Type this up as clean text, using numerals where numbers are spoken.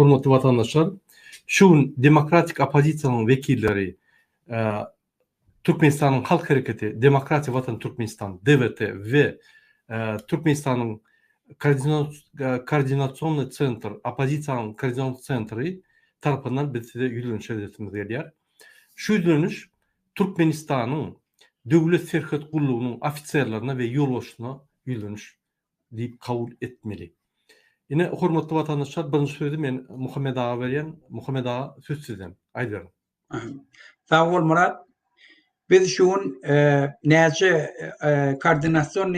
Hormatly watandaşlar, şu gün demokratik oppozisiýanyň wekilleri Türkmenistanyň Halk Hereketi, Demokratiýa Watan Türkmenistan, DWT, we Türkmenistanyň Koordinasionnyý sentr, oppozisiýanyň koordinasion sentri tarapyndan biz size ýüzleniş edesimiz gelýär. Şu ýüzleniş Türkmenistanyň Döwlet serhet gullugynyň ofiserlerine we ýolbaşçysyna ýüzleniş diýip kabul etmeli. Ine, hormatly watandaşlar, birinji sözi men Muhammet aga berýän. Muhammet aga, söz sizden. Aýdyberiň. Sag bol Myrat. Biz şu gün näçe koordinasion.